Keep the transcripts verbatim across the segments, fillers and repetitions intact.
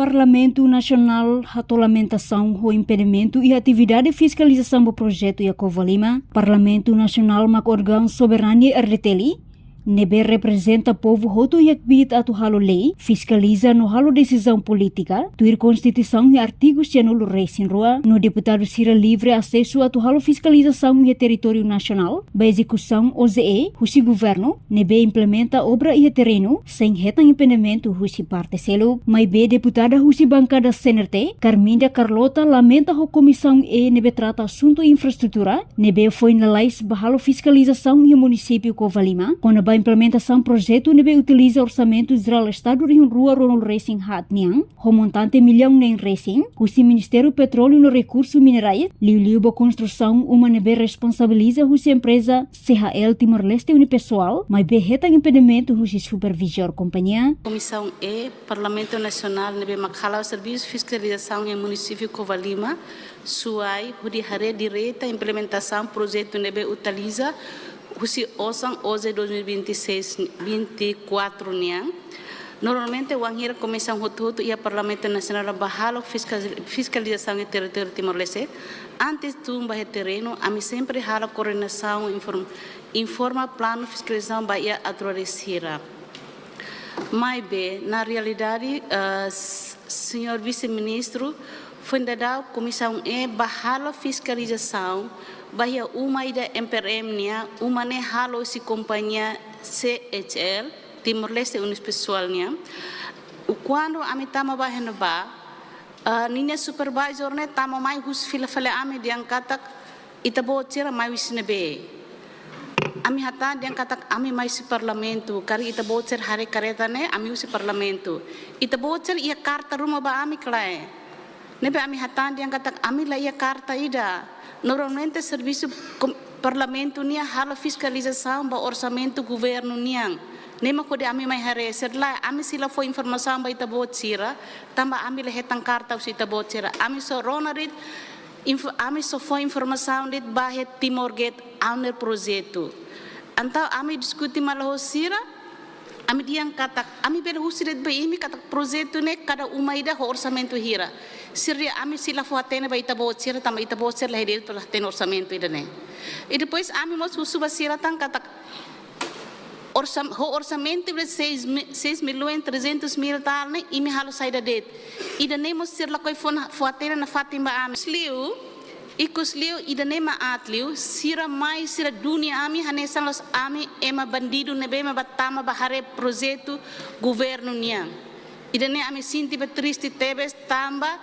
Parlamentu Nasionál hato'o lamentasaun ho impedimentu iha atividade fiskalizasaun ba projetu iha Covalima. Parlamentu Nasionál mak órgaun soberanu R D T L, ne'ebé reprezenta povu hotu iha kbiit atu halo lei, fiskaliza no halo desizaun polítika, tuir Konstituisaun iha artigu sianulu resin rua, no deputadu sira livre asesu atu halo fiskalizasaun iha territóriu nasionál, ba ezekusaun O Z E, husi governu, ne'ebé implementa obra iha terrenu, sein hetan impedimentu husi parte seluk. Maibé deputada husi bankada C N R T, Carminda Carlota, lamenta ho Komisaun E ne'ebé trata asuntu infraestrutura, ne'ebé foin lalais ba halo fiskalizasaun iha munisípiu Covalima, kona-ba implementasaun projetu ne'ebé utiliza orsamentu jerál Estadu rihun rua ruanulu resin haat nian, ho montante millaun neen resin, husi Ministériu Petróleu no Rekursu Minerais, liuliu ba konstrusaun uma ne'ebé responsabiliza husi empreza C H L Timor-Leste Unipessoal, maibé hetan impedimentu husi supervizór kompañia. Komisaun E, Parlamentu Nasionál ne'ebé mak hala'o servisu fiskalizasaun iha munisípiu Covalima, Suai, hodi haree direta implementasaun projetu ne'ebé utiliza husi osan O Z dois mil e vinte e seis, vinte e quatro nian. Normalmente, wainhira komisaun hotu-hotu iha Parlamentu Nasionál ba halo fiskal-, fiskalizasaun iha territóriu Timor-Leste, antes tun ba iha terrenu, ami sempre halo koordenasaun, inform-, informa planu fiskalizasaun ba iha autoridade sira. Maibé, na realidade, eh, s-, señór Vise-Ministru, foin daudauk Komisaun E ba halo fiskalizasaun ba iha uma ida M P R M nian, uma ne'e halo husi kompañia C H L, Timor-Leste Unipessoal nian. Kuandu ami tama ba iha ne'ebá, eh, ninia supervisor ne'e tama mai husu fila fali ami dehan katak, ita-boot sira mai husi ne'ebé? Ami hatán dehan katak ami mai husi Parlamentu, karik ita-boot sira haree kareta ne'e, ami husi Parlamentu. Ita-boot sira iha karta ruma ba ami ka lae? Ne'ebé ami hatán dehan katak ami la iha karta ida. Normalmente servisu kom-, Parlamentu nian halo fiskalizasaun ba orsamentu governu nian. Ne'e mak hodi ami mai haree, se lae ami sei la fó informasaun ba ita-boot sira, tanba ami la hetan karta husi ita-boot sira. Ami só rona de'it, inf-, ami só fó informasaun de'it ba iha Timor Gate under projetu. Entaun ami diskute malu ho sira, ami dehan katak, ami bele husu de'it ba imi katak projetu ne'e kada uma ida ho orsamentu hira. Sira dehan ami sei la fó hatene ba ita-boot sira, tanba ita-boot sira la iha direitu atu hatene orsamentu ida-ne'e. I depois ami mós husu ba sira tan katak, orsam-, ho orsamentu de seis mi-, seis milhões trezentos mil tal ne'e, imi halo saida de'it? Ida-ne'e mós sira lakohi fó na-, fó hatene nafatin ba ami. Ikus liu, ikus liu ida-ne'e mak aat liu, sira mai, sira duni ami, hanesan la'ós ami ema bandidu ne'ebé mak bá tama ba haree projetu governu nian. Ida-ne'e ami sente ba triste tebes tanba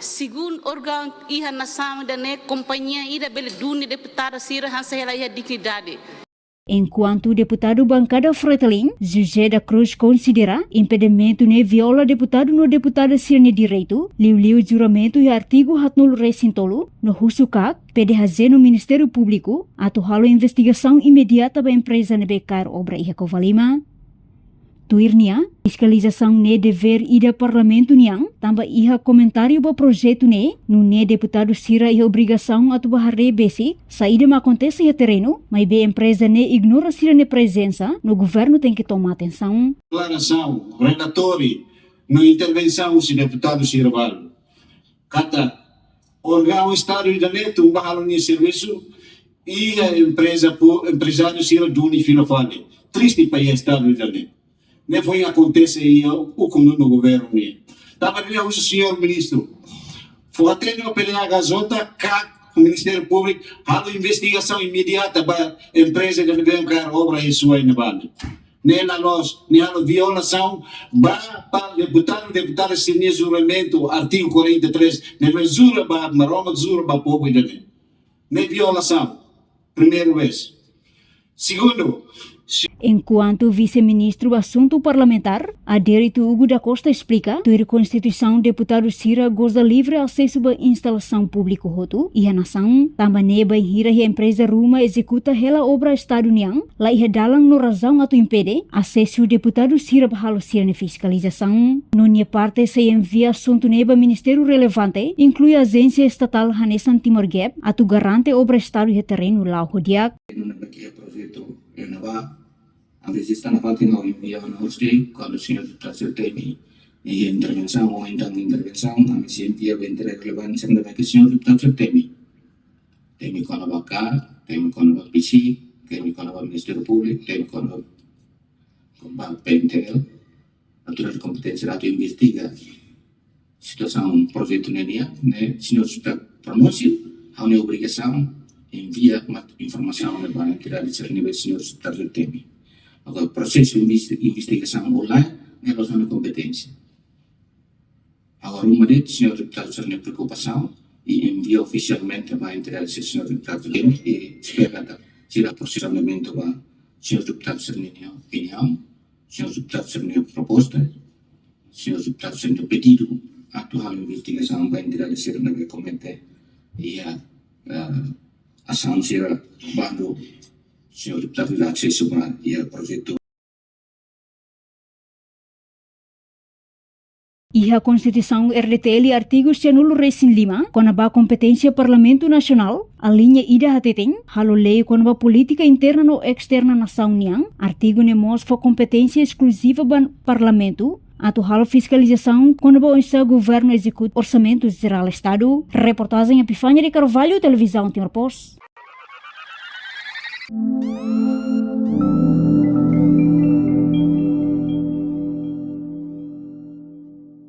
segundu órgaun iha nasaun ida-ne'e, kompañia ida bele duni deputadu sira hanesan hela iha dignidade. Enkuantu deputadu bankada Fretilin, José da Cruz konsidera impedimentu ne'e viola deputadu no deputada sira-nia direitu, liuliu juramentu iha artigu haatnulu resin tolu, no husu katak P D H J no Ministériu Públiku atu halo investigasaun imediata ba empreza ne'ebé kaer obra iha Covalima. Tuir nia, fiskalizasaun ne'e devér ida Parlamentu nian, tanba iha komentáriu ba projetu ne'e, nune'e deputadu sira iha obrigasaun atu bá haree besik saida mak akontese iha terrenu, maibé empreza ne'e ignora sira-nia prezensa, no governu tenke toma atensaun. Deklarasaun, relatóriu, no intervensaun husi deputadu sira balu. Katak órgaun Estadu ida-ne'e tun bá halo nia servisu, iha empreza pu-, emprezáriu sira duni fila fali. Triste ba iha Estadu ida-ne'e. Ne'e foin akontese iha ukun-nulu governu nian. Tanba ne'e husu señór Ministru, fó hatene ba P D H J katak Ministériu Públiku halo investigasaun imediata ba empreza ida ne'ebé kaer obra iha Suai ne'ebá ne'e. Ne'e la loos, ne'e halo violasaun ba, ba deputadu, deputada sira-nia juramentu, artigu quarenta e três, ne'ebé jura ba Maromak, jura ba povu ida-ne'e. Ne'e violasaun, primeira vez. Segundu, se- Enkuantu Vise-Ministru ba Asuntu Parlamentár, Adérito Hugo da Costa esplika, tuir Konstituisaun deputadu sira goza livre asesu ba instalasaun públiku hotu iha nasaun, tanba ne'e bainhira iha empreza ruma ezekuta hela obra Estadu nian, la iha dalan no razaun atu impede asesu deputadu sira bá halo sira-nia fiskalizasaun. No nia parte sei envia asuntu ne'e ba ministériu relevante, inklui ajénsia estatál hanesan Timor Gap, atu garante obra Estadu iha terrenu la'o ho di'ak. Projetu Renova, a veces está na parte no envia no sei, kuandu señór deputadu sira temi, Iha intervensaun, ou entaun intervensaun, ami sei envia ba entidade relevante sira ne'ebé ke señór deputadu sira temi. Temi kona-ba KAK, temi kona-ba PCIC, temi kona-ba Ministériu Públiku, temi kona-ba, ba PNTL, autoridade kompeténsia atu investiga situasaun projetu ne'e nian, ne'e señór deputadu pronunsia, ha'u-nia obrigasaun envia matan informasaun ne'e ba entidade sira ne'ebé señór deputadu sira temi. Agora, prosesu investi-, investigasaun online, ne'e la'ós ha'u-nia kompeténsia. Agora, ruma de'it señór deputadu sira-nia preokupasaun, i envia ofisialmente ba entidade sira, señór deputadu sira temi, i espera katak sira prosesu ba señór deputadu sira-nia opiniaun, señór deputadu sira-nia proposta, señór deputadu sira-nia pedidu atu halo investigasaun ba entidade sira ne'ebé komete iha, eh, asaun sira kuandu señór deputadu la asesu ba iha projetu. Iha Konstituisaun R D T L artigu sianulu resin lima, kona-ba kompeténsia Parlamentu Nasionál, aliña ida hateten, halo lei kona-ba polítika interna no esterna nasaun nian, artigu ne'e mós fó kompeténsia eskluziva ba Parlamentu atu halo fiskalizasaun kona-ba oinsá governu ezekuta Orsamentu Jerál Estadu. Reportajen Epifania de Carvalho, Televizaun Timor Post.